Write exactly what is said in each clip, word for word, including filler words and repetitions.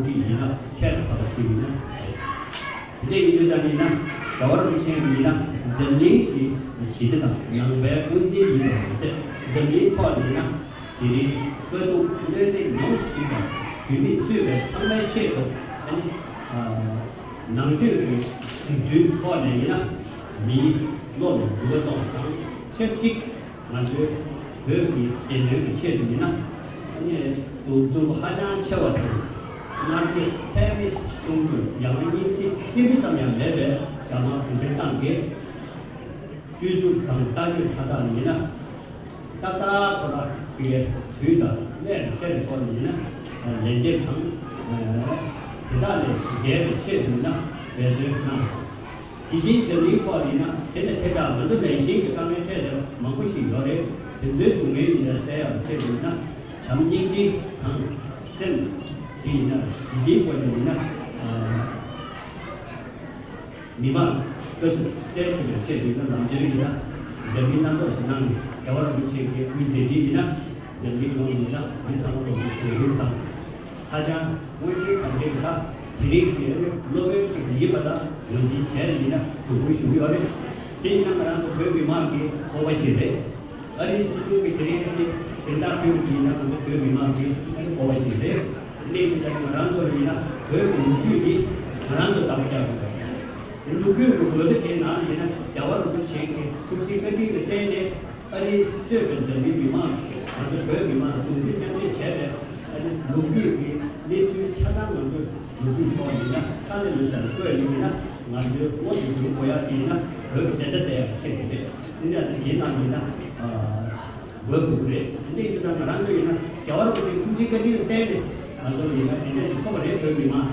ཁྲིད་ཡིན་ན་ཁྱད་དུ་འཕགས་པ་ཞིག་ཡིན་ན། དེ་འདྲ་ཡིན་དུས་ཙམ་ཡིན་ན་རྒྱལ་བ་རིན་པོ་ཆེ་ཡིན་ན་འཛམ་གླིང་གི་ཞི་བདེ་དང་ནང་པའི་དབུ་འཛིན་ཡིན་པ་མ་ཟད། འཛམ་གླིང་ཐོག་ནས་ཡིན་ན་དེ་རིང་དཀའ་སྡུག་གནོད་འཚེ་མྱོང་བཞིན་པ་བོད་མི་གཙོས་པའི་ཚང་མའི་ཆེད་དུ། ཨ་ནི་ནང་ཆོས་ཀྱི་གཟིགས་ཚུལ་ཐོག་ནས་ཡིན་ན་མིའི་བློ་ལ་འགྱུར་བ་གཏོང་བ་དང་ཆབས་ཅིག་ང་ཚོའི་བོད་ཀྱི་བདེན་དོན་གྱི་ཆེད་དུ་ཡིན་ན། ཨ་ནི་གདུག་རྩུབ་ཧ་ཅང་ཆེ་བ་དང་མནར་གཅོད་ཚད་མེད་གཏོང་རྒྱུར་ཡང་སྙིང་རྗེ་ཏིལ་འབྲུ་ཙམ་ཡང་མེད་པའི་རྒྱ་དམར་གུང་ཁྲན་ཏང་གིས་སྤྱོད་ཚུལ་དང་ལྟ་སྤྱོད་མཐའ་དག་ཡིན་ན། ཏག་ཏག་ཁོ་རང་གི་དུས་དང་གནས་ལ་ཤར་བའི་ཐོག་ནས་ཡིན་ན་ལན་འདེབས་དང་། དེ་དག་ལས་བརྒལ་བའི་ཆེད་དུ་ཡིན་ན་འབད་བརྩོན་གནང་། དེ་བཞིན་འཛམ་གླིང་ཐོག་ལ་ཡིན་ན་དེ་ལས་ཐད་ཀར་ང་ཚོ་ནང་བཞིན་གྱི་དཀའ་ངལ་འཕྲད་བསྡད་པ་མང་པོ་ཞིག་ཡོད་རེད། དེ་ཚོའི་སྡུག་བསྔལ་ཡིན་ན་སེལ་ཡག་ཆེད་དུ་ཡིན་ན་བྱམས་སྙིང་རྗེ་དང་སེམས་དེ་ཡིན་ན་ཞི་བདེའི་སྒོ་ནས་ཡིན་ན། མི་མང་དཀའ་སྡུག་སེལ་ཐུབ་པའི་ཆེད་དུ་ཡིན་ན་ལམ་སྟོན་ཡིན་ན་འདྲ་མིན་སྣ་ཚོགས་ཤིག་གནང་ནས་རྒྱལ་བ་རིན་པོ་ཆེ་གི་དབུའི་མཛད་འཕྲིན་ཡིན་ན་འཛམ་གླིང་ཡོངས་ཡིན་ན་མི་ཚང་མ་ལོ་རྒྱུས་ཞུ་ཡུལ་དང་། ཧ་ཅང་དངོས་བཤེར་དང་འབྲེལ་བའི་ད་དེ་རིང་གི་སློབ་དཔོན་གཅིག་ཡིན་པ་ལ་ངོས་འཛིན་བྱས་ནས་ཡིན་ན་གོ་བསྡུར་ཞུ་གི་ཡོད་རེད། དེ་ཡིན་ན་ང་རང་ཚོ་བོད་མི་མང་གི་སྤོབས་པ་ཞིག་རེད། ཨ་རིའི་སྲིད་གཞུང་གི་དེ་རིང་ཨ་ནི་གཟེངས་རྟགས་ཕུལ་བ་དེ་ཡིན་ན་ང་ཚོ་བོད་མི་མང་གི་ཨ་ནི་སྤོབས་པ་ཞིག་རེད། གནས་ཚུལ་དེ་ང་རང་ཚོ་ཡིན་ན་བོད་ཀྱི་ལོ་རྒྱུས་འདི་ང་རང་ཚོ་བདག་པོ་རྒྱག་དགོས་པ་རེད། ལོ་རྒྱུས་ཀྱི་འོས་བསྡུ་དེའི་ནང་ལ་ཡིན་ན་རྒྱལ་བ་རིན་པོ་ཆེ་གི་ཐུགས་རྗེ་བཀའ་དྲིན་ལ་བརྟེན་ནས་ཨ་རིའི་གཙོས་པའི་འཛམ་གླིང་མི་མང་གིས་ང་ཚོ་བོད་མི་མང་ལ་གདུང་སེམས་མཉམ་སྐྱེད་བྱས་པའི་ཨ་རིའི་ལོ་རྒྱུས་ཀྱི་གནས་ཚུལ་ཆ་ཚང་ང་ཚོས་ལོ་རྒྱུས་ཐོག་ཡིན་ན་དཀའ་ལས་མི་ཟ་བའི་སྐོར་ཡིན་ན་ང་ཚོའི་དངོས་སུ་བསྒྱུར་དགོས་ཡག་དེ་ཡིན་ན་བོད་ཀྱི་བདེན་མཐའ་གསལ་ཡག་ཆེད་དུ་རེད། འདི་འདྲ་དེ་དེའི་ནང་ཡིན་ན་ཨ། དགོས་དགོས་རེད། དེ་འདྲ་ཡིན་དུས་ཙང་ང་རང་ཚོ་ཡིན་ན་རྒྱལ་བ་རིན་པོ་ཆེའི་ཐུགས་རྗེ་བཀའ་དྲིན་ལ་བརྟེན་ནས་ང་ཚོ་ཡིན་ན་དེ་འདྲ་ཞིག་ཐོབ་པ་རེད། བོད་མི་མང་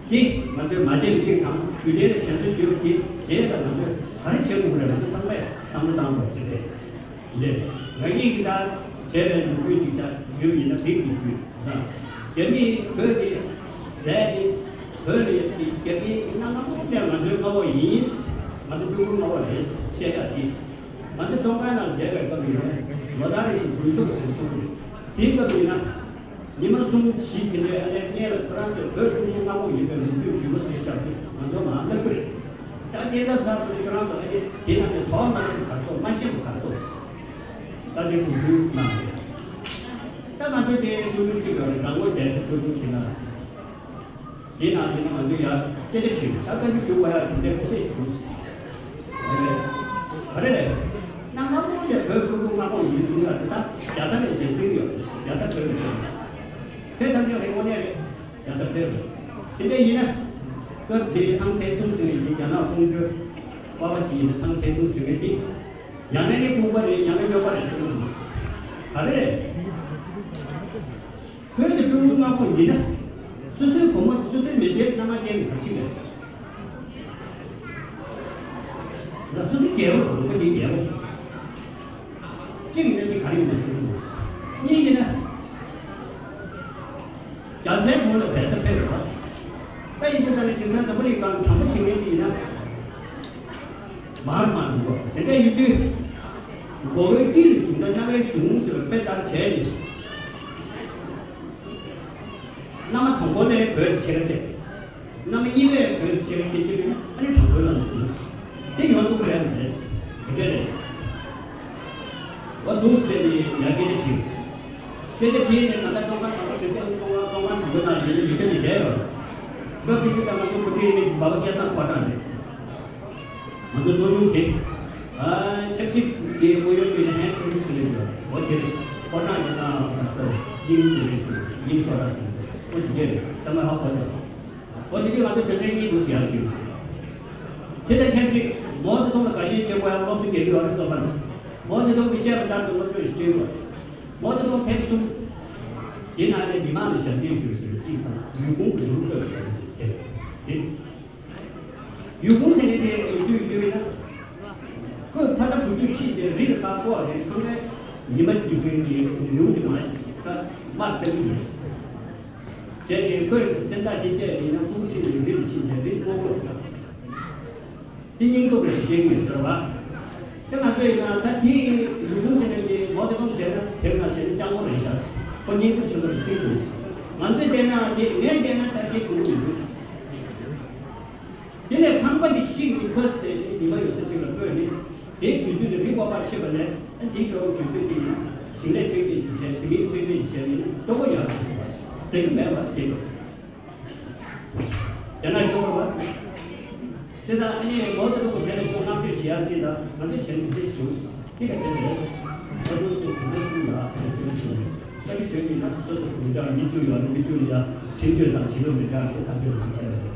དེ་ང་ཚོས་མ་བརྗེད་པ་གཅིག་དང་དུས་དྲན་ལ་དྲན་གསོ་ཞུས་པ་དེ་རྗེས་ལ་ང་ཚོས་ག་རེ་བྱེད་དགོས་རེད། ང་ཚོ་ཚང་མས་བསམ་བློ་བཏང་དགོས་ཅིག་རེད། ལས་ང་གཉིས་ཀྱིས་ད་བྱས་པའི་ལོ་རྒྱུས་ཅིག་ཆ་ཞུས་པ་ཡིན་ན་བིག་ཅིག་ཞུས་ན་རྒྱ་མིས་བོད་ཀྱི་ཟས་ནི་བོད་ལ་ཡོད་པའི་རྒྱ་མིའི་གནའ་སྔ་མོ་ནས་ང་ཚོའི་མངའ་འོག་ཡིན། ང་ཚོ་ཀྲུང་གོའི་མངའ་འོག་རེད་བཤད་ཡག་དེ། ང་ཚོ་ཀྲུང་གོའི་ནང་བསྡད་པའི་སྐབས་ཡིན་ན་ལོ་ལྟར་རེ་བཞིན་དགུན་ཆོས་ཟེར་ཚུགས་ཀྱི་རེད། དེའི་སྐབས་ཡིན་ན་ཉི་མ་གསུམ་བཞི་དེ་འདྲའི་ཨ་ནེ་སྔས་ལ་ཁོ་རང་ཚོས་བོད་ཀྲུང་གོའི་མངའ་ཁོངས་ཡིན་པའི་ལོ་རྒྱུས་ཞུས་པ་ཟེར་བཞག་དུས་ང་ཚོ་མར་བསླབ་ཀྱི་རེད། ད་དེ་བསླབ་ཚར་སོང་ནས་ཁྱོད་རང་ཚོ་ཨ་ནེ་དེ་ནང་ནས་དོགས་མ་ཟིན་ག་རེ་ཐོགས་མ་ཤེས་པ་ག་རེ་ཐོགས། ད་དེ་གྲུབ་ཚུལ་གནང་རེད། ད་ང་ཚོ་དེ་ཐུགས་ཐུགས་གཅིག་ཡོད་རེད། རང་ངོས་བསྡད་ས་ཐུགས་ཐུགས་གཅིག་ན། དེ་ནང་དེ་ནང་ང་ཚོས་ཡར་སྐད་ཆ་དྲིས་ཆ་ཚང་གི་ཞུ་བ་ཡག་དེ་འདྲའི་ཁ་ཤས་ཤིག་འདུག་ཟེར། ག་རེ་རེད། གནའ་སྔ་མོ་ནས་བོད་ཕྲུ་གུ་མངའ་ཁོངས་ཡིན་གསུང་ཡག་དེ་ད་རྒྱལ་ས་ནས་རྒྱལ་འཛིན་ཡོད་རེད། རྒྱལ་ས་བོད་ནས་བོད་ནས་དེ་ཐམས་ཅད་རེད། དངོས་གནས་རེད། རྒྱལ་ས་བོད་རེད། དེ་འདྲ་ཡིན་ན་སྐབས་དེའི་ཐང་ཐའེ་ཙུང་ཟེར་བའི་རྒྱ་ནག་ཀོང་ཇོའི་པ་ཕ་དེ་ཡིན་ན་ཐང་ཐའེ་ཙུང་ཟེར་བའི་དེ་ཡང་ན་ནི་ཕུང་པ་རེད། ཡང་ན་སྐྱོབ་པ་རེད་ཟེར་གི་འདུག་ག་རེ་རེད། བོད་དེ་ཀྲུང་གོའི་མངའ་ཁོངས་ཡིན་ན། སོ་སོའི་བུ་མོ་དེ་སོ་སོའི་མི་ཚེའི་མནའ་མ་སྐྱེལ་ནས་ག་རེ་བྱེད་ཀྱི་རེད། ལ་སོ་སོའི་རྒྱལ་པོ་རེད། བུ་མོ་དེའི་རྒྱལ་པོ། གཅིག་ཡིན་ན་དེ་ག་རེ་ཡིན་ན་ཟེར་གྱི་འདུག་གཉིས་ཡིན་ན། རྒྱལ་སའི་བུ་ལ་བལ་ས་ཕེབས་རེད་བ། ད་ཡིན་དུས་ད་ནི་དེང་སང་འཛམ་བུ་གླིང་སྒང་དྲང་པོ་བྱེད་མཁན་དེ་ཡིན་ན། མར་མར་འདུག་གོ། དེ་འདྲ་ཡིན་དུས། མགོ་བོའི་དཀྱིལ་ལ་བཞུགས་ན་རྣ་བའི་གཞུང་ཟེར་བའི་དཔེ་ལྟར་བྱས་ནས། མནའ་མ་དང་པོ་ནས་བོད་ལ་ཕྱེད་ཀ་སྟེར། མནའ་མ་གཉིས་པས་བོད་ལ་ཕྱེད་ཀ་ཁྱེད་ཕྱེད་ཀ་ཡིན་ན་ཨ་ནི་དྲང་པོའི་ལམ་ཞུགས། དེ་ཡོང་ཐུབ་རེད་མེད། དེ་འདྲ་རེད། འོ་འདུག་ཟེར་ནས་ཡར་སྐད་ཆ་དྲིས། སྐད་ཆ་དྲིས་ནས་ད་ལྟ་ཀྲུང་གོ་དང་པོ་དྲི་ཚོད་ཀྲུང་གོ་ཀྲུང་གོ་དང་པོའི་ནང་ཡིན་ན་ཡིག་ཆ་ནས་བསྡད་ཡོད། སྐབས་དེ་དུས་ད་ང་ཚོ་འགོ་ཁྲིད་ཡིན་ནི་འབའ་པ་སྐལ་བཟང་ཕོ་བྲང་རེད། ང་ཚོ་ཚོགས་ཆུང་དེ། ཨ་ཆབ་སྲིད་དེ་ཨུ་ཡོན་པའི་ནང་ཧན་ཁྲོ་ཁྲོ་ཟེར་ནས་ཡོད། འོ་དེ་རེད། ཕོ་བྲང་ཡིན་ན་ང་ཚོ་དབྱིན་ཡུལ་ཟེར་རེད་ཟེར་དབྱིན་ཤོག་ར་ཟེར་འོ་དེ་འདྲ་རེད། ད་ང་ཧ་གོ་ཡོད། འོ་དེ་དུས་ང་ཚོ་དོན་ཚན་གཉིས་འདུག་ཟེར་ཡག་ཞུས། དེ་དང་ཆབས་ཅིག་མའོ་ཙེ་ཏུང་ལ་དགའ་ཞེན་བྱེད་དགོས་ཡག་སློབ་གསོ་རྒྱག་རྒྱུ་ཡོད་རེད། སློབ་པ་ལ་མའོ་ཙེ་ཏུང་གིས་བཤད་པ་ལྟར་དུ་སློབ་སྦྱོང་ཞིག་སྤྲད་དགོས། མའོ་ཙེ་ཏུང་ཐེངས་གསུམ། དེ་ནང་ནས་མི་མང་ལ་ཞབས་འདེགས་ཞུ་ཟེར་གཅིག་དང་ཡུས་ཀུང་གི་ལུང་བསྟན་ཞུ་ཟེར་དེ་རེད། ཡུས་ཀུང་ཟེར་མཁན་དེ་ཡུལ་དུས་ཞུས་ན། ཁོས་ཕ་མཐའ་བུ་སྐྱོད་ཁྲིད་དེ་རི་ལ་བཏགས་ཀོ་རེད། ཁང་པའི་ཉི་མ་འགྲིབ་པའི་རི་རི་བོ་དེ་མ་ད་མར་བཏབ་ཀྱི་ཡོད། བྱས་ཏེ་ཁོས་སེམས་ཐག་དེ་བཅད་ནས་ཡང་ཕྲུ་གུ་ཁྲིད་ནས་རི་ལ་ཕྱིན་ཏེ་རི་ལ་ཀོ་ཀོ་བཏབ། དེ་སྙིང་སྟོབས་རེད་ཤེས་ཀྱི་ཡོད་ཟེར་བ། དེ་ང་ཚོས་ཡིན་ན་ད་དེ་ཡུལ་ཁུངས་ཟེར་མཁན་དེ་མའོ་ཙེ་ཏུང་བྱས་ན་དེབ་ནང་བྱས་ན་སྤྱང་པོ་རེད་ཤག་ཁོ་སྙིང་སྟོབས་ཆེན་པོ་རེད་ཅེས་འདུག་ང་ཚོས་ བལྟས་ན་དེ་ངས་བལྟས་ན་ད་དེ་གོང་མི་འདུག་དེ་ནས་ཁང་པ་དེ་བཤིག་ནས་ཁོས་དེ་ཉི་མ་ཡོད་ས་ཅིག་ལ་སྤོས་ནས་དེའི་དུས་ཚོད་དེ་རི་བོ་པ་ཆེ་བ་ནས་ཨ་འདི་ཞོགས་དུས་ཚོད་དེ་ཡིན་ཞིང་ལས་ཐོན་སྐྱེད་ཅིག་བྱས་དེ་མིན་ཐོན་སྐྱེད་ཅིག་བྱས་ནས་སྤྲོ་པོ་ཡག་པོ་ཟེར་གི་མེད་པ་ཟེར་གི་འདུག་དེ་ན་སྐྱོ་བ་ཚེ་དང་ཨ་ནི་ངོ་དེ་ལོག་དེ་ལ་སྐྱོ་བསྔགས་བརྗོད་བྱེད་ཡག་ཅིག་དང་ང་ཚོས་བྱས་ནས་དེ་བྱུང་དེ་ག་དེ་ལས་ཨ་ནུ་སུ་དེ་འདྲ་གསུམ་ལ་དེ་འདྲ་བྱུང་ས་ཀི་ཞོད་ཀྱི་ན་སོ་སོ་གུང་ཀྲང་མི་བཅུ་ཡོད་ན་མི་བཅུ་ལ་ཡང་ཁྲིམས་གཅོད་དང་བྱིས་པ་མི་འདྲ་བའི་ཐག་གཅོད་རང་བྱས་པ་རེད།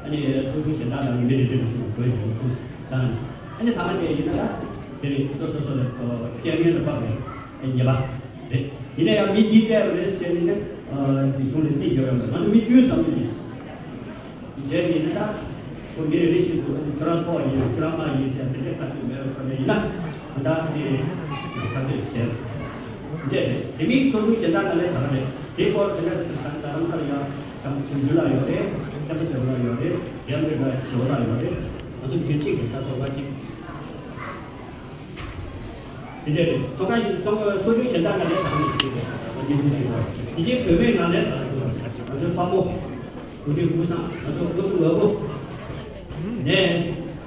ཨ་ནི་ཚོགས་ཆུང་གཞན་དག་ནང་གི་མི་རེ་རེ་ལ་ཞུ་དགོས་ཀྱི་འདུག་དང་། ཨ་ནི་ཐ་མ་དེ་ཡིན་ན་ད་དེ་རེད། སོ་སོ་སོ་ལ་བཤད་མཁན་ལ་དཔག་པའི་ཉེས་པ་རེད། ཡིན་ན་ཡང་མི་འདིས་སྤྲད་པ་རེད་ཟེར་ནས་ནི་གཟིགས་གཞུང་ལ་རྩིས་རྒྱག་ཡོང་འདུག་ང་ཚོ་མི་བཅུའི་བསམ་བློ་ཡིན། དེ་བྱས་ཡིན་ན་ད་ཁོ་མི་རེ་རེ་བཞིན་དུ་ཁྱོད་རང་ཐོག་ཡིན་ཁྱོད་རང་མ་ཡིན་ཟེར་དེ་འདྲའི་ཁ་གཏད་མེད་པ་ཁོ་ནས་ཡིན་ན་ད་དེ་ཁ་གཏད་བྱས། འདི་རེད། དེ་མིན་ཚོགས་ཆུང་གཞན་དག་ནང་ལས་དག་རེད། དེའི་སྐོར་དེ་འདྲ་ཚོ་ད་རྡ་རམ་ས་ལ་ཡང་བྱམས་བྱམས་ཆུང་ལགས་ཡོད་རེད། བསྟན་པ་ཟེར་བ་ལགས་ཡོད་རེད། རྒན་རེད་ལ་ཞི་བ་ལགས་ཡོད་རེད། ང་ཚོ་རྒྱུན་གཅིག་གི་ད་ཚོགས་པ་གཅིག་དེ་འདྲ་རེད། ཚོགས་ཁང་ཞིག་ཚོགས་ཚོགས་ཆུང་གཞན་དག་ནང་ལས་དག་རེད། ཞེས་པའི་རྒྱུན་འཛིན་ཞུས་པ་དེ་རྗེས་བོད་མིའི་ནང་ལས་དག་རེད། ང་ཚོའི་ཕ་མོ་གོ་སྒྲིག་ཧུར་སང་ང་ཚོ་འགོ་ཚུགས་ལོ་གོ་ནས་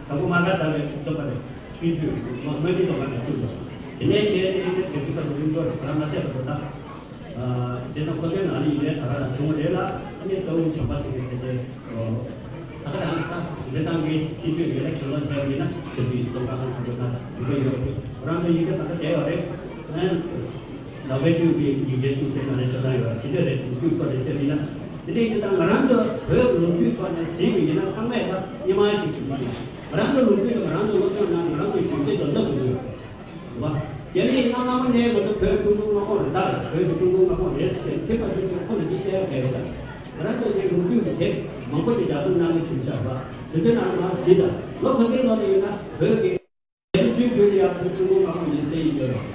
དང་པོ་མ་ག་ས་བའི་ཚོགས་པ་རེད། ཀུན་སྤྱོད་མ་མ་ནི་ཚོགས་པ་ནས་ཚུགས་ལ་དེ་ནས་བྱས་ནས་དེ་ཚོ་ཁ་ཐུག་ཡིན་དོ་རེད། ང་མ་ཟད་པ་དོ་ད། རྗེས་ན་ཁོ་ཚོའི་ནང་ནས་ཡིན་ནའི་ད་ག་རང་བྱུང་བ་རེད་ལ། ཨ་ནི་ཏའུ་བྱམས་པ་ཟེར་མཁན་དེ་འདྲའི་ད་ག་རང་ད་འདི་ཏང་གི་སྲིད་ཇུས་ཡོད་ན་གྱོང་ལོ་བྱས་པ་ཡིན་ན་ཁྱོད་ཚོའི་ལྟོ་གང་ཁང་ཁྲོ་ན་འགྲིག་གི་ཡོད་རེད། ཁོ་རང་ཚོ་ཡིག་ཆ་ད་ལྟ་བསྡད་ཡོད་རེད། ཨ་ནི་ལག་པའི་བཅུད་ཀྱི་ཡིག་ཆའི་ཐུགས་སེམས་ནང་ནས་ཆ་ཚང་ཡོད་རེད། དེ་འདྲ་རེད། ལོ་རྒྱུས་ཐོག་ནས་བཤད་པ་ཡིན་ན་དེ་འདྲའི་ཡིན་ཙང་ང་རང་ཚོ་བོད་ལོ་རྒྱུས་ཐོག་ནས་གཟིགས་པ་ཡིན་ན་ཚང་མས་ད་སྙན་མ་ཅིག་གྱིས་མ་ང་རང་ཚོ་ལོ་རྒྱུས་དང་ང་རང་ཚོ་སློབ་སྦྱོང་ནང་ང་རང་ཚོ་གཞོན་སྐྱེས་ཚོ་ལབ་དགོས་ཡོད། རེད་བ། རྒྱ་མིས་སྔ་སྔ་མོ་ནས་ང་ཚོ་བོད་ཀྲུང་གོའི་མངའ་ཁོངས་རེད། ད་བོད་ཀྱི་ཀྲུང་གོའི་མངའ་ཁོངས་རེད་ཟེར་ཐེངས་མ་ཐུག་ཅིག་ཁོ་ལ་ཅིག་བཤད་ཡ་གལ་ཡོད་ད། ང་རང་ཚོ་འདི་ལོ་རྒྱུས་ཀྱི་དེབ་མང་པོ་ཅིག་ལྗགས་རྩོམ་གནང་གི་བྱུང་ཤག་བ། དེ་ཚོའི་ནང་ལ་མར་གཟིགས་དང་། ལོ་ག་གེ་ལོ་ནས་ཡིན་ན་བོད་ཀྱི་རྒྱ་མི་སུའི་བོད་ལ་ཡང་བོད་ཀྲུང་གོའི་མངའ་ཁོངས་ཡིན་ཟེར་ཡིན་ཡོད་རེད།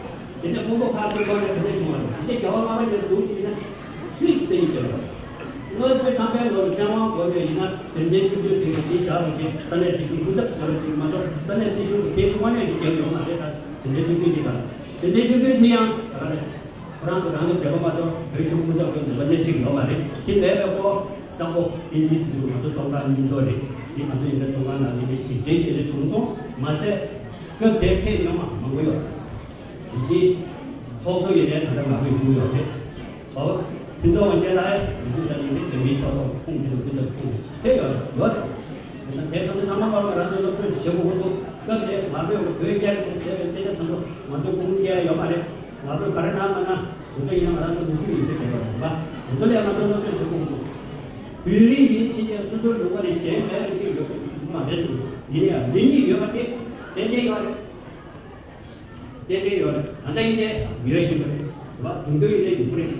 དེ་ནས་ཁོང་ཁྲོ་ཁ་ཐུག་ཁོ་ནས་ག་འདྲ་བྱུང་བ་རེད། དེ་རྒྱལ་བ་ལྔ་པ་ནས་བཟུང་སྟེ་ཡིན་ན་སུས་ཟེར་ཡིན་ཡོད་རེད། ལྔ་བཅུ་ཐམ་པའི་ལོར་བཙན་དབང་དགོས་པས་ཡིན་ན་དོན་ཚན་བཅུ་བདུན་ཟེར་བའི་དེ་བཞག་པ་ཅིག་ས་གནས་སྲིད་གཞུང་སྐུ་ཚབ་ཟེར་བ་ཅིག་མ་གཏོགས་ས་གནས་སྲིད་གཞུང་གི་ཁེ་ཕན་དངོས་གནས་ཀྱི་རྒྱབ་ཡོང་མ་རེད། ད་དོན་ཚན་བཅུ་བདུན་དེ་དང་དོན་ཚན་བཅུ་བདུན་དེ་ཡང་ད་ག་རེད། ཁོ་རང་གི་རང་གི་འདོད་པ་མ་གཏོགས་བོད་གཞུང་སྐུ་ཚབ་ཀྱི་འདོད་པ་སྣེ་གཅིག་ཡོད་མ་རེད། དེ་མེད་པའི་སྐོར་གསལ་པོ་བསྟན་འཛིན་དེ་དུས་ང་ཚོ་ཚོགས་ཁང་གཉིས་ཐོག་རེད། དེ་ང་ཚོ་ཡིན་ན་ཚོགས་ཁང་ནང་ལ་ཞིབ་ཕྲའི་སྐད་ཆ་བྱུང་སོང་མ་ཟད། སྐབས་དེར་ཕེབས་མྱོང་མ་མང་པོ་ཡོད། དེ་བཞིན་ཚོགས་གཙོ་ཡིན་ནའི་ད་ལྟ་ང་ཚོའི་གཞུང་ཡོད་རེད། ཨོ། ཕུན་ཚོགས་དབང་རྒྱལ་ལགས་ཡིན་དུས་ད་ཡིན་དུས་བོད་མིའི་ཕྱོགས་གཏོགས་ཁོང་གི་ལུགས་ཀྱི་ལྟ་ཁུངས་དེ་ཡོད་ཡོད་རེད། ཡིན་ན་དེ་ཚོ་ཚང་མ་པ་ང་རང་ཚོ་སློབ་ཕྲུག་བྱེད་དགོས་འདུག་སྐབས་དེ་ང་ཚོས་བོད་རྒྱལ་ལ་ཟེར་བའི་སྐད་ཆ་ཚང་མ་ང་ཚོས་ཁུངས་སྐྱེལ་ཡ་ཡོད་མ་རེད། ང་ཚོས་ག་རེ་གནང་མ་གནང་དེ་ཚོ་ཡིན་ན་ང་རང་ཚོ་ལོ་རྒྱུས་ཡིན་ཚད་དེ་ཡོད་རེད་པ། དེ་ཚོ་ལས་ང་ཚོ་སློབ་ཕྲུག་བྱེད་དགོས་འདུག་བོད་རིགས་ཡིན་ཕྱིན་ཆད་སོ་སོའི་ལུང་པ་ནས་གཞན་མེད་པ་ཅིག་ཡོད་མ་རེད་ཟེར། ཡིན་ཡང་འདི་གཉིས་ཡོད་པ་དེ་ཏན་ཏན་ཡོད་རེད། ཏན་ཏན་ཡོད་རེད། ད་ལྟ་ཡིན་ནའི་ཡོད་བཞིན་པ་རེད། རེད་བ། དུང་དུང་ཡིན་ནའི་ཡོད་པ་རེད།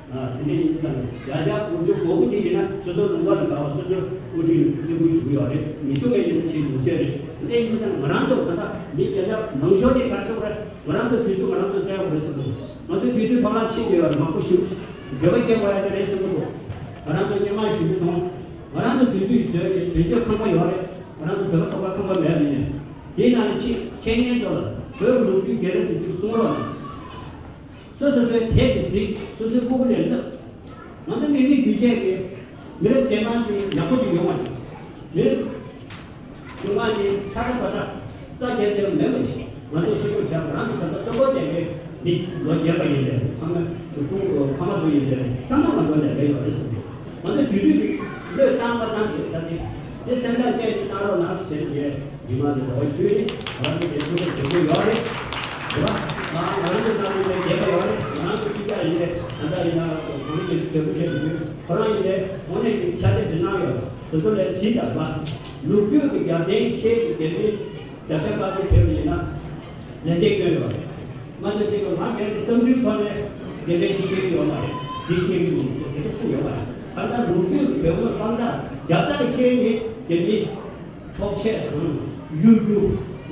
ཨ་དེ་འདྲ་ཡིན་ཙང་རྒྱ་ཆ་དགུ་བཅུ་གོ་དགུ་དེ་ཡིན་ན་སོ་སོ་ལུང་པ་ལ་དགའ་བ་སོ་སོའི་དབུ་ཁྲིད་རྩིས་འབུལ་ཞུ་གི་ཡོད་རེད། མི་ཞུ་མཁན་ཡིན་ན་ཆེས་ཡོད་ཚད་རེད། དེ་འདྲ་ཡིན་ཙང་ང་རང་ཚོ་ད་ལྟ་མི་བརྒྱ་ཆ་མང་ཤོས་དེ་ག་ཚོད་རེད། ང་རང་ཚོ་དུས་ཚོད་ང་རང་ཚོ་བཙལ་དགོས་རེད་བསམ་གི་འདུག་ང་ཚོའི་དུས་ཚོད་ཐོག་ལ་ཕྱིན་ཡོད་རེད། མང་པོ་ཞིག་འགྱོད་པ་སྐྱེ་དགོས་ཡ་དེ་རེད་བསམ་གི་འདུག་ང་རང་ཚོ་སྔོན་མ་ཞུ་རྒྱུ་བྱུང་། ང་རང་ཚོ་དུས་ཚོད་བཟོས་ཏེ་དོན་གཅོད་ཁང་པ་ཡོད་རེད། ང་རང་ཚོ་བོད་པ་ཚོགས་པ་ཁང་པ་མེད་པ་ཡིན་ནའི། དེའི་ནང་ནས་ཅིག་ཁེ་ཉེན་ཚོ་ལ་བོད་ཀྱི་ལོ་རྒྱུས་རྒྱལ་རབས་དེ་ཅིག་གསུང་རོགས་གནང་། སོ་སོ་སོའི་དེབ་ཀྱི་གཟིགས། སོ་སོའི་ཕྲུ་གུ་ལ་བསླབ། ང་ཚོ་མི་རིགས་རྒྱུད་ཆད་ཀྱི་མི་རབས་རྗེས་མ་དེ་ཡག་པོ་ཅིག་ཡོང་བ་ཡིན། མི་རབས་ཆུང་མ་དེ་ཆ་ར་པ་ཆ་རྩ་རྒྱག་ཐེབས་མེད་པ་ཞིག་ང་ཚོ་སོ་སྐྱོང་བྱ་བ་རང་གི་ད་ལྟ་སོ་སྐྱོང་བྱས་པའི་མི་ལོ་བརྒྱད་པ་ཡིན་པས་ཕ་མ་ཕྲུ་གུ་ཕ་མ་ཚོ་ཡིན་པས་ཚང་མ་ང་ཚོ་ལས་ཀ་ཡོད་རེད་བསམ་གི། ང་ཚོ་དུས་ཚོད་ཀྱི་བློས་བཏང་པ་བཏང་གི་ད་དེ་དེ་སེམས་ཐག་བཅད་ནས་བཏང་རོགས་གནང་ཟེར་ནས་ཉི་མ་འདི་ཟླ་བ་ཞུས་ནས་ང་ཚོ་དེ་ཚོ་ལ་དགོས་མཁོ་ཡོད་རེད། རེད་བ། ང་ང་རང་ཚོ་ནང་ལ་རྒྱལ་ཁབ་ཡོད་རེད། ང་རང་ཚོ་གཅིག་ཀྱང་ཡིན་ནས་ད་ལྟ་ཡིན་ན་གོང་ཞུས་དོན་གྲུབ་བྱས་དུས་ཁོ་རང་ཡིན་ནས་དངོས་གནས་ཀྱི་ཆ་དེ་འདི་གནང་ཡོད། དེ་ཚོ་ལས་གཟིགས་དང་བ། ལོ་རྒྱུས་ཀྱི་རྒྱབ་རྟེན་ཁྱེད་ཀྱི་དེ་འདྲའི་རྒྱབ་ཆ་དཀར་པོ་ཐེབས་ཡིན་ན་ལན་འདེབས་སྐྱོན་ཡོད་རེད། མ་གཏོགས་ཅིག་ང་སྒེར་གྱི་བསམ་ཚུལ་ཐོག་ནས་དེ་འདྲའི་ཤེས་ཀྱི་ཡོད་མ་རེད། འདི་ཤེས་ཀྱི་མིན་ཟེར་དེ་འདྲ་གསུངས་ཡོད་མ་རེད། ད་ལྟ་ལོ་རྒྱུས་ཀྱི་བོད་པ་དཔང་རྟགས་རྒྱབ་རྟགས་ཁྱེད་ནི་དེ་འདྲའི་འཕྲོག་བྱེད་དང་གཡུར་རྒྱུ་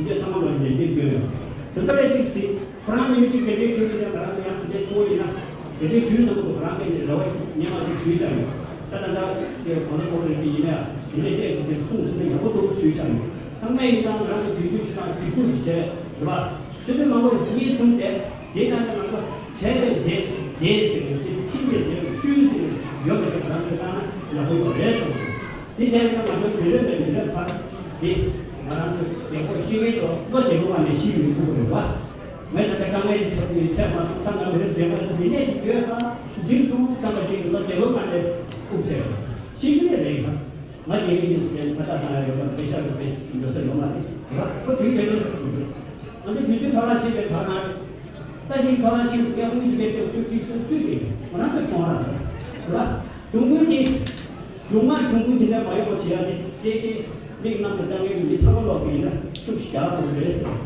འདི་ཚང་མ་ལ་ལན་འདེབས་སྐྱོན་ཡོད་རེད། དེ་ཚོ་ལས་ཅིག་གཟིགས། ཁོ་རང་ཉིད་ཀྱིས་དེ་འདྲའི་ཞུས་པ་ཡིན་ན་ང་རང་ཚོ་ཡང་དེ་འདྲའི་ཚོར་བ་ཡིན་ན་དེ་འདྲའི་ཞུས་བསམ་གི་འདུག་ང་རང་གིས་རེ་བ་ཞུ་སྙན་མ་ཞིག་ཞུས་བཞག་ཡོད། ད་ད་ལྟ་དེ་གོང་ལ་ཐོག་རེ་ཞིག་ཡིན་ན་ཡང་དེ་འདྲའི་གནས་ཚུལ་ཅིག་གསུངས་ཟིན་ན་ཡག་པོ་འདུག་ཞུས་བཞག་ཡོད། ཚང་མས་ཡིན་ན་ང་རང་ཚོ་དུས་ཚོད་ཞིག་དང་སྒྲིག་འཛུགས་ཞིག་བྱས་རེད་པ། ཆུ་ཚོད་མང་པོ་གཉིས་གསུམ་དེ་དེའི་ནང་ནས་ང་ཚོ་བྱས་པའི་རྗེས་རྗེས་ཟེར་གི་ཕྱིན་པའི་རྗེས་ཆུ་ཟེར་གི་ ཐུབ་པ་རེད་གསུངས་སོང་། དེ་བྱས་ན་ང་ཚོ་དུས་རབས་ནས་དུས་རབས་བར་དེ་ང་རང་ཚོ་རྒན་གོག་ཤི་བའི་ཐོག་བློ་བདེ་པོ་བ་ནས་ཤི་མི་ཐུབ་པ་རེད་བ། ངས་ད་ལྟ་དཀའ་ངལ་ཞིག་འཕྲད་འཕྲད་མ་སོང་། ད་ང་དུས་རབས་རྗེས་མ་དུ་མི་ནས་ཡོད་ཨ། འཇིགས་སོང་བསམ་པ་ཅིག་བློ་བདེ་པོ་བ་ནས་དབུགས་ཆད་ཤི་གི་རེད་རེད་ཨ། ང་རྒན་གོག་ཡིན་ཟེར་ཁ་ཏ་ཐང་ཡོད་པ་པེ་ཤ་རུ་པེ་འགྲོ་ས་ཡོད་མ་རེད་བ། ཁོ་དུས་དེ་ལོ་ང་ཚོ་དུས་ཚོད་འཕྲོ་བརླག་བྱེད་པའི་བར་ན་ད་ཅིག་ཐོག་མ་ཅིག་སུ་ཡང་མི་འདུག་གས་ཚུལ་ཁྲིད་སུ་ཚུལ་དེ་ང་རང་ཚོས་མཐོང་ར་རེད་བ། གཞུང་དངུལ་དེ་གཞུང་མ་གཞུང་དངུལ་དེ་འདྲ་མ་ཡོང་བ་བྱེད་ཡ་དེ་དེ་དེ་མིག་རྣམས་དང་ལྟ་མཁན་གྱི་མི་ཚང་མ་ལོག་གི་ཡིན་ན་ཤུགས་ཤིག་རྒྱག་དགོས་རེད་ཟེར།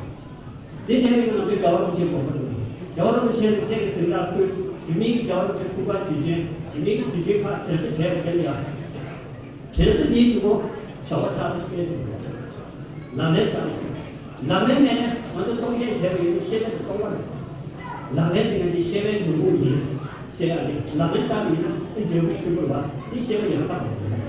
དེ་བྱས་ནས་ང་ཚོས་རྒྱལ་བ་རིན་པོ་ཆེའི་དགོངས་པ་དང་རྒྱལ་བ་རིན་པོ་ཆེ་ནས་གསེར་གྱི་གཟེངས་རྟགས་ཕུལ། དེ་མིན་གྱི་རྒྱལ་བ་རིན་པོ་ཆེ་འཁྲུངས་སྐར་དུས་ཆེན། དེ་མིན་གྱི་དུས་ཆེན་ཁག་དྲན་གསོ་བྱས་པ་དེ་ལ་ཡང་། དྲན་གསོ་འདིའི་ཐོག་བྱ་བ་གསར་པ་ཞིག་སྤེལ་ཐུབ་དགོས། ལག་ལེན་གསར་པ། ལག་ལེན་མེད་ན་ང་ཚོ་སྟོང་བཤད་བྱས་པ་ཡིན་ན་ཤེས་བྱ་དེ་སྟོང་པ་རེད། ལག་ལེན་ཟེར་མཁན་དེ་ཤེས་པའི་ནོར་བུ་ཡིན། ཤེས་ཡ་རེད། ལག་ལེན་བསྟར་བ་ཡིན་ན་དེ་འབྲས་བུ་ཞིག་ཐོན་དགོས་པ་དེ་ཤེས་པ་ཡང་དག་པ་རེད།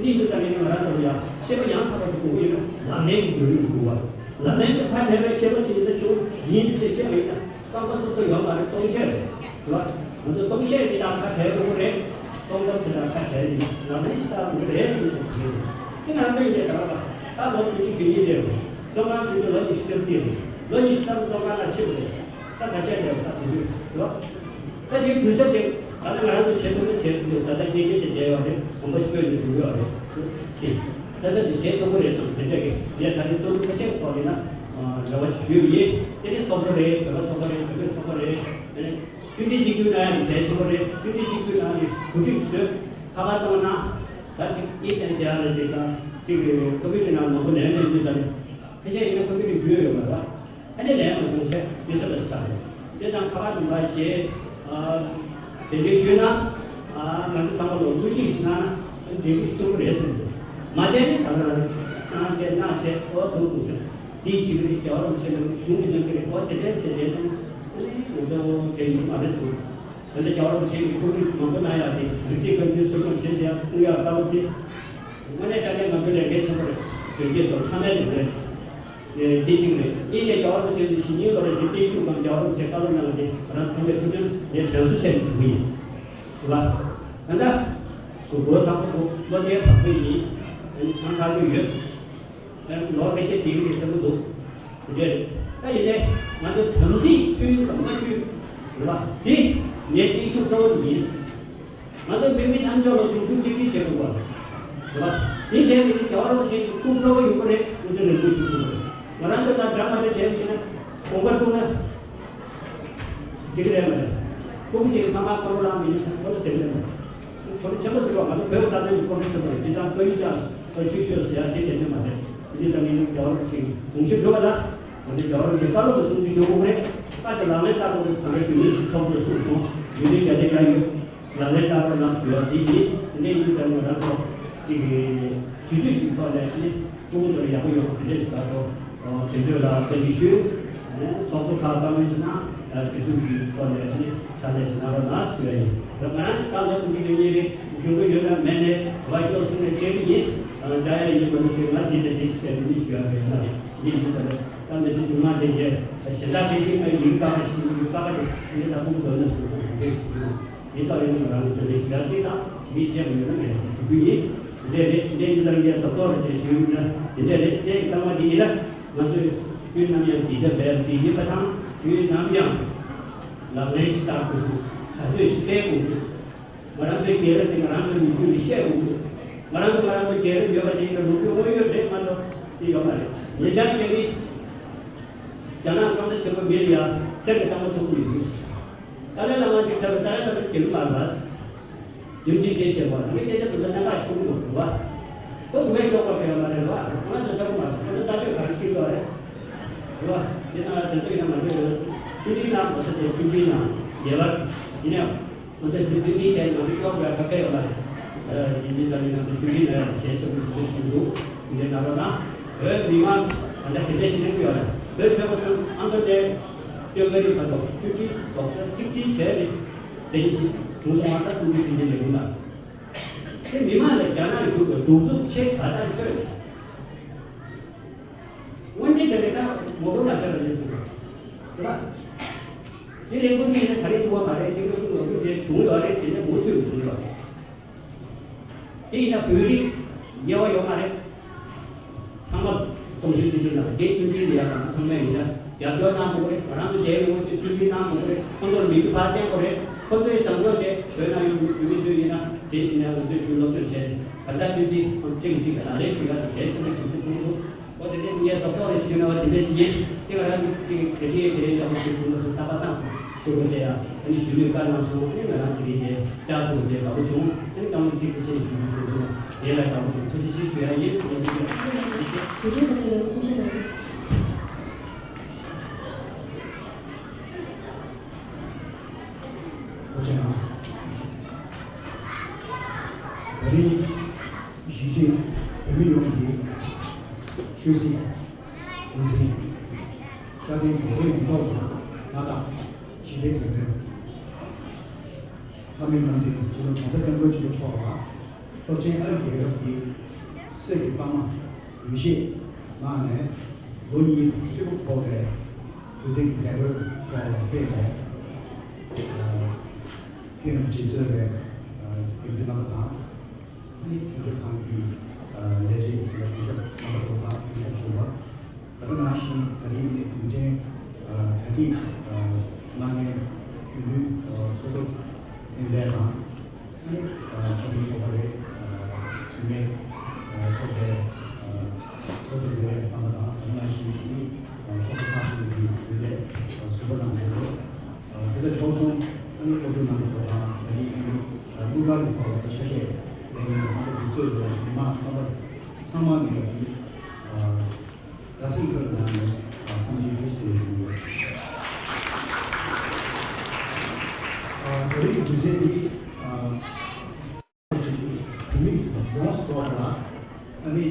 གནས་ཚུལ་ལྟར་ཡིན་ན་ང་རང་ཚོ་ལ་ཡང་ཤེས་པ་ཡང་དག་པ་ཞིག་དགོས་ཀྱི་ཡོད་ན་ལག་ལེན་གྱི་འབྲས་བུ་དགོས་པ། ལག་ལེན་གྱི་ཐ་དད་པའི་ཤེས་པ་ཅིག་ཡིན་ན་ཆོག་ཡིན་ཟེར་བཤད་པ་ཡིན་ན། རྐང་པ་སོ་སོ་ཡོད་མ་རེད། སྟོང་བཤད་རེད། རེད་བ། ང་ཚོ་སྟོང་བཤད་དེ་དག་ཁ་བྲལ་དགོས་རེད། སྟོང་གཏམ་དེ་དག་ཁ་བྲལ་ཡིན། ལག་ལེན་ཞིག་བསྟར་དགོས་རེད་ཟེར་ནས་ཞུ་གི་ཡོད། དེ་ང་ཚོ་ཡིན་ནས་ད་ལྟ་ད་ལོ་དེ་ཉིད་དེ་ཉིད་རེད། བཙོན་ཁང་ཚུད་ནས་ལོ་ཉི་ཤུ་རྩ་གཅིག་རེད། ལོ་ཉི་ཤུ་ལྟ་བུ་བཙོན་ཁང་ལ་ཕྱིན་པ་རེད། ད་ག་བྱས་རེད་ད་དེ་དུས་རེད་བ། ད་དེའི་དུས་ཚོད་དེ་ད་ལྟ་ང་རང་ཚོ་བྱེད་ཐུབ་ན་བྱེད་ཐུབ་ཡོད། ད་ལྟ་རྐྱེན་རྐྱེན་ཞིག་བསྡད་ཡོད་རེད། གོམ་པ་ཞིག་བརྒྱབ་ནས་འགྲོ་གི་ཡོད་རེད། དེ་ད་ས་དེ་བྱེད་ཐུབ་ཀྱི་རེད་བསམ་དེ་འདྲ་གི་ཡ་ད་རེས་ཚོགས་འདུ་ཁ་ཤས་ཐོག་ཡིན་ན་རེ་བ་ཞུས་པ་ཡིན། དེ་ནས་ཚོགས་པ་རེད། བོད་པ་ཚོགས་པ་རེད། བོད་པའི་ཚོགས་པ་རེད། དེ་ནས་མཐུན་སྒྲིལ་གཅིག་གྱུར་ནང་ཡང་གལ་ཆེན་པོ་རེད། མཐུན་སྒྲིལ་གཅིག་གྱུར་ནང་ནས་གོ་སྒྲིག་བཟོས་ཁ་པར་བཏང་ན་ད་ཅིག་ཨི་ཏན་ཟེར་ཡ་ལ་ཅིག་དང་ཅིག་ཁོ་བོད་ཀྱི་ནང་མང་པོ་ལས་ལས་འདུས་ཙང་ཁ་ཤས་ཡིན་ན་ཁོ་བོད་ཀྱི་འགྲུལ་ཡོད་པ་རེད་བ། ཨ་ནི་ལན་མ་བྱུང་ཚེ་དེ་ཚོ་ལ་ས་རེད། དེ་དང་ཁ་པར་ནང་ལ་བྱས། དེ་འདྲའི་ཞུས་ན། ང་ཚོ་ཚང་མ་ལོ་དངུལ་གཅིག་ཞིག་གནང་ན་འབྲས་བུ་ཞིག་ཐོན་གྱི་རེད་ཟེར་འདུག་མ་བྱས་ནས་ད་ག་རང་སང་བྱས་གནངས་བྱས་ཨོ་འདུག་འདུག་ཟེར། དེའི་བྱེད་ཀྱི་རེད། རྒྱལ་བ་རིན་པོ་ཆེ་ལ་གཞུང་གི་གནང་གི་རེད། ཨོ་དེ་འདྲའི་ཟེར་དེ་དང་ཨ་ནི་ང་ཚོ་དེ་ཡོད་མ་རེད་ཟེར། དེ་འདྲ་རྒྱལ་བ་རིན་པོ་ཆེ་གི་ཐུགས་རེ་མང་པོ་གནང་ཡག་དེ་རིགས་གཅིག་པ་ཚོས་གསོལ་སྒྲོམ་བྱེད་བྱེད་ཡག་གཏོང་ཡག་ལྟ་བུ་དེ། དངོས་གནས་དྲང་གནས་ང་ཚོ་ལས་འགན་ཆེན་པོ་རེད། དོན་གྱི་དོན་ཐ་མའི་དོན་རེད། དེ་གཅིག་རེད། གཉིས་ནས་རྒྱལ་བ་རིན་པོ་ཆེ་གི་ཞི་གཉིས་ལོ་རེ་གི་བརྟན་བཞུགས་སྒང་རྒྱལ་བ་རིན་པོ་ཆེ་བཀའ་སློབ་གནང་སྟེ་ང་རང་ཚང་མས་ཐུགས་མཐུན་ནས་དྲན་གསོ་བྱས་ནས་བྱུང་ཡིན། རེད་བ། ད་ལྟ་གཟུགས་པོ་དང་པོ་བློ་བདེ་བག་ཕེབས་ཡིན། ཨ་ནི་ཚང་ཁ་ལུས་ཡོད། ཨ་ནི་ལོ་ཕལ་ཆེར་བསྡད་ཀྱི་རེད་བསམ་གྱི་འདུག་དེ་འདྲ་རེད། ད་ཡིན་ནའི་ང་ཚོ་དམ་ཚིག་ཕུལ་དང་མ་ཕུལ། རེད་བ། དེ་ངའི་བརྟན་བཞུགས་གཙོ་བོ་ཡིན། ང་ཚོ་བོད་མི་རྣམས་ཀྱང་ལ་དུས་ཐུང་གཅིག་སྒྲིལ་བྱེད་དགོས་པ། རེད་བ། དེ་བྱས་པའི་རྒྱལ་བ་རིན་པོ་ཆེ་གི་སྐུ་གཙོ་བོ་ཡོད་པ་རེད། སྐུ་ཚེ་རིང་པོ་ཞུ་དགོས་པ་རེད། ང་རང་ཚོ་ལ་འདྲ་མ་འདྲ་བྱས་པ་ཡིན་ན་དགོངས་པ་བཙུགས་ན་འགྲིག་གི་རེད་མ་རེད། སྐུ་ཚེ་ཚང་མ་བསྐོར་ལངས་མི་ཡིན་ན་ཁོ་ཚོ་ཟེར་གི་རེད་མ་རེད། ཁོ་ཚོ་ཆེན་པོ་ཟེར་བ་ང་ཚོ་བོད་པ་ད་ལྟ་ཡི་སྐོར་རེ་ཆེན་པོ་རེད། དེ་ཙང་བཀའ་ཡིག་ཅག་ཁོ་ཆོས་ཤོད་ཟེར་ཡ་དེ་དེ་ཚོ་མ་རེད། དེ་ཙང་ངས་རྒྱལ་བ་རིན་པོ་ཆེ་གི་དགོངས་གཞི་སྒྲུབ་པ་ལ། ང་ཚོས་རྒྱལ་བ་རིན་པོ་ཆེའི་བཀའ་སློབ་ལ་བསྲུང་བརྩི་ཞུ་དགོས་རེད། བཀའ་དེ་ལག་ལེན་བསྟར་དགོས་རེད། ད་རེས་དུས་ཚོད་ཐོག་ཏུ་གསུངས་སོང་། ཡུན་རིང་རྒྱ་ཆེ་ག་ཡོད། ལག་ལེན་བསྟར་དགོས་ན་ཞུ་ཡ་འདི་ཡིན། དེ་འདྲ་ཡིན་དུས་ང་རང་ཚོ་གཅིག་གི་དུས་ཚོད་ཅིག་ཐོག་ནས་ནི་ཕྲུ་གུ་ཚོར་ཡག་པོ་ཡོང་བ་དེ་འདྲ་ཞིག་ད་དུང་དེ་ཚོ་ལ་བསམ་གཞིག་ཞུས། ཚོགས་གཙོ་ཁག་བཀའ་མོལ་ཞུས་ན་དུས་ཚོད་ཀྱི་ཐོག་ནས་ནི་ཕྱག་ལས་ཞིག་གནང་རོགས་གནང་ཞུ་ཡ་ཡིན། ད་ང་རང་གི་བཀའ་སློབ་ཀྱི་གཉེར་རེ་ཞུ་གི་ཡོད་ན་མེད་ནས་བ་ཤོག་གསུང་ནས་བྱེད་ཀྱི་ཡིན། བྱ་ཡ་ཡིན་མ་ནུས་ཏེ་ང་འདི་ནས་འདི་ཞིག་བྱས་ནས་ནི་ཞུ་ཡ་རེད་མ་རེད། འདི་ཡིན་པ་ལས། ད་མི་ཚེ་མཇུག་མ་དེ་རྗེས་གཞན་དག་དེ་བཞིན་ང་ཡིག་ཀ་ཁ་ཞིག་ཡིག་ཀ་ཁ་དེ་ངས་ད་ཕུགས་འདོད་ན་ཟེར་ཁོང་དེ་ཞིག་ཡོད། དེ་ལྟ་ཡིན་ན་ང་རང་ཚོ་དེ་ཞུ་ཡ་གཅིག་དང་མི་བཤད་པ་ཡོད་ན་ངས་ཞུ་རྒྱུ་ཡིན། དེ་འདྲ་རེད། དེ་འདྲ་ཡིན་ཙང་ངས་རྡོག་རྡོག་རེ་བྱས་ཞུས་ཡོད་ན་དེ་འདྲ་རེད། སའི་གི་རྟགས་མ་དེ་ཡིན་ན་ང་ཚོས་དུས་ནམ་ཡང་བྱེད་ཐབས་འབད་བྱེད་ཡིན་པ་དང་དུས་ནམ་ཡང་ལག་ལེན་ཞིག་བསྟར་དགོས་འདུག་བྱ་སྤྱོད་ཞིག་སྤེལ་དགོས་འདུག་ང་རང་ཚོའི་རྒྱལ་རབས་དེ་ང་རང་ཚོའི་མི་རྒྱུད་ལ་བཤད་དགོས་འདུག་ང་རང་ཚོ་ང་རང་ཚོའི་རྒྱལ་རབས་ཡོད་པ་དེ་ཡིན་ན་ལོ་རྒྱུས་དངོས་ཡོད་རེད་མ་གཏོགས་དེ་ཡོད་མ་རེད། ཉེ་ཆར་རྒྱ་མི་རྒྱ་ནག་གཙང་སྦྲ་ཆེན་པོ་མི་ལ་ཡ་གསེར་གྱི་རྟགས་མ་ཐོབ་ཀྱི་ཡོད་འདུག་ཏཱ་ལའི་བླ་མ་ཅིག་ཐར་བའི་ཏཱ་ལའི་བླ་མ་རྒྱ་མི་མ་རེད་པ། རྒྱུ་མཚན་དེ་བཤད་པ་ནི་སྐད་ཆ་དེ་ཚོ་གནད་འགག་ཤོང་དགོས་རེད་པ། ཁོ་དབུ་མའི་ཤོག་ཁག་གི་ཡོད་མ་རེད་པ། ང་ཚོ་ཐར་མ་རེད། ཁོ་ཚོ་ལྟ་སྤྱོད་ག་རེ་ཤེས་དགོས་རེད། རེད་པ། དེ་ན་དེ་ཚོ་ཡིན་ན་ང་ཚོས་མཐུན་སྒྲིལ་གནང་དགོས་ས་དེ་མཐུན་སྒྲིལ་གནང་། ངེས་པར་ཡིན་ནའང་། ང་ཚོས་དེ་མཐུན་སྒྲིལ་བྱས་ནས་ང་ཚོ་ཤོག་བུ་ཡ་ཁ་ཁ་ཡོད་མ་རེད། ཡིན་དུས་ད་ནི་ང་ཚོ་མཐུན་སྒྲིལ་ལ་ཡང་གལ་ཆེན་པོ་ཞིག་བརྩི་འདུག་དེ་འདྲའི་ནང་ལོགས་ན་བོད་མི་མང་ད་ལྟ་དེ་འདྲ་ཞིག་གནས་ཀྱི་ཡོད་རེད། བོད་ཆོལ་ཁ་གསུམ་ཨ་མདོ་ནས་སྟོད་མཁར་རི་བར་དུ་མཐུན་སྒྲིལ་རྡོག་རྩ་གཅིག་སྒྲིལ་བྱས་ནས་དེ་ནི་ཞིག་བྱུང་སོང་བ། ད་གསུང་རྒྱུ་དེ་འདྲ་ལས་འདུག་ལ། དེ་མི་མང་ལ་རྒྱ་ནག་གཞུང་གི་གདུག་རྩུབ་ཆེ་ག་ད་ཆོད་དངོས་གནས་དྲང་གནས་ད་ངོ་རྒོལ་མ་བྱས་པ་ཡིན་ཟེར་བ། རེད་པ། དེ་ལས་འགུལ་འདི་ནི་ད་རེས་བྱུང་བ་མ་རེད། དེ་ལས་འགུལ་ལོ་རྒྱུས་དེ་བྱུང་ཡོད་རེད། དེ་ནས་མུ་མཐུད་བྱུང་ཡོད་རེད། དེ་ཡིན་ན་བོད་རིགས་དབྱེ་བ་ཡོད་མ་རེད། ཚང་མ་གཏོང་ཤུགས་ཆེན་པོ་གནང་། དེ་མཐུན་སྒྲིལ་ལ་ཡང་ཚང་མས་ཡིན་ན་རྒྱབ་སྐྱོར་གནང་དགོས་རེད། ང་རང་ཚོ་བྱས་ཡོང་བ་ཚོས་མཐུན་སྒྲིལ་གནང་དགོས་རེད། ཁོ་ཚོར་མིག་དཔེ་ཕར་བསྟན་དགོས་རེད། ཁོ་ཚོས་བཟང་ཕྱོགས་དེ་བོད་ནང་ཡོད་བོད་མི་ཚོས་ཡིན་ན་དེ་ཡིན་ན་ང་ཚོས་ཚུར་སློབ་སྦྱོང་བྱས་ཏེ་ག་འདྲ་མཐུན་སྒྲིལ་ཁོང་ཅིག་ཅིག་ལ་ལག་ལེན་ཞུ་ཡ་དང་གལ་ཆེན་པོ་ཞིག་ཏུ་མཐོང་འདུག་འོ་དེ་ནས་ངས་རྡོག་རྡོག་རེ་ཞུས་ན་བ་དེ་འདྲ་ཞིག་ཡིན། དེ་ང་རང་གི་དེ་དེ་དེ་ཡང་ཡག་པོ་ཞིག་བྱུང་ན་སོ་ས་པ་སངས་ཞུ་དགོས་བྱས་ཡ། ཨ་ནི་ཞུ་ལུས་བཀའ་གནང་སོང་། ཨ་ནི་ང་རང་དེ་རིང་དེ་བཅར་ཐུབ་དེ་དགའ་པོ་བྱུང་། ཨ་ནི་རྐང་ལུག་གཅིག་པུ་ཅིག་ཞུ་རྒྱུ་བྱུང་སོང་། དེ་ལ་དགའ་པོ་བྱུང་། ཐུགས་རྗེ་ཆེ་ཞུ་ཡ་ཡིན། ཨ་ནི་དེ་རིང་དེ་ལ་ཐུགས་རྗེ་ཆེ། དེ་ལ་ཐུགས་རྗེ་ཆེ། ཨོ་ཅེ་ན། ད་རིང་གཞིས་བྱེས་བོད་མི་ཡོངས་ཀྱི་ཆོས་སྲིད་གཞུང་འཛིན་ས་སྟེང་གོ་བོད་ཡོངས་རྫོགས་ལ་མངའ་བདག་ཞི་བདེའི་དོན་ལྷ་མོའི་རྣམ་འདྲེན་སྤྱི་ནོར་༸གོང་ས་༸སྐྱབས་མགོན་ཆེན་པོ་མཆོག་ལ་སྟོབས་ཆེན་ཨ་རིའི་རྒྱལ་ཁབ་ཀྱི་སྲས་ཀྱི་པདྨ་འོད་ཞགས་གནང་ནས་ལོ་གཉིས་ཧྲིལ་པོ་འཁོར་བའི་དུས་དེབ་ཀྱི་མཛད་སྒོའི་ཐོག་ལ་ཕེབས་ནས་ཁྱེད་རྣམས་ཀྱིས་གཙོས་པའི་དགེ་འདུན་རྣམ་པ་དང་། ཨ་ནི་དོན་གཅོད་ཁང་གི་ལས་བྱེད་ཀྱི་དོན་གཅོད་རྣམ་པ་ཚོ་དང་དོན་གཅོད་ཞུ་བ། ད་ལྟ་ནང་བཞིན་ད་རིང་ནས་གུང་ཁྲན་གྲ་སྒྲིག་གནང་མཁན་བོད་མིའི་ཚོགས་གཙོ་རྒན་ལགས་དང་། ཨ་ནི་ཆོས་མི་ཚོགས་པ་རེད། ཚོགས་མི་ཚོགས་པའི་ཚོགས་གཙོ་རྒན་ལགས་དང་། ད་ལྟ་ནང་བཞིན་ཨ་ནི་ཚོགས་གཙོ་ཁག་ཅིག་གི་རྒན་ལགས་ཟུར་པ་གནང་མཁན་རེད། དེ་ལ་ཆོག་གསུམ་ཨ་ནི་སློབ་ཕྲུག་རྣམ་པ་ཚོ་དང་། ད་རིང་ཨ་ནི་དངུལ་ཁང་གི་ཐོག་ལ་ཆ་ཤས་ལེན་མཁན་རྣམ་པ་དེ་ཚོས་ལ་མི་མང་རྣམ་པ་ཚང་མ་ནས་ཨ་ནི་བཀྲ་ཤིས་ཁུལ་ནང་ནས་འཚམས་འདྲི་བཀྲ་ཤིས་བདེ་ལེགས་ཞུ་ཡོད། ཨ་ད་རིང་གི་དུས་ཚན་འདི་ཨ་ཅིག་བོད་མི་ཡོངས་སུ་རྫོགས་པ་ལ་ཨ་ནི།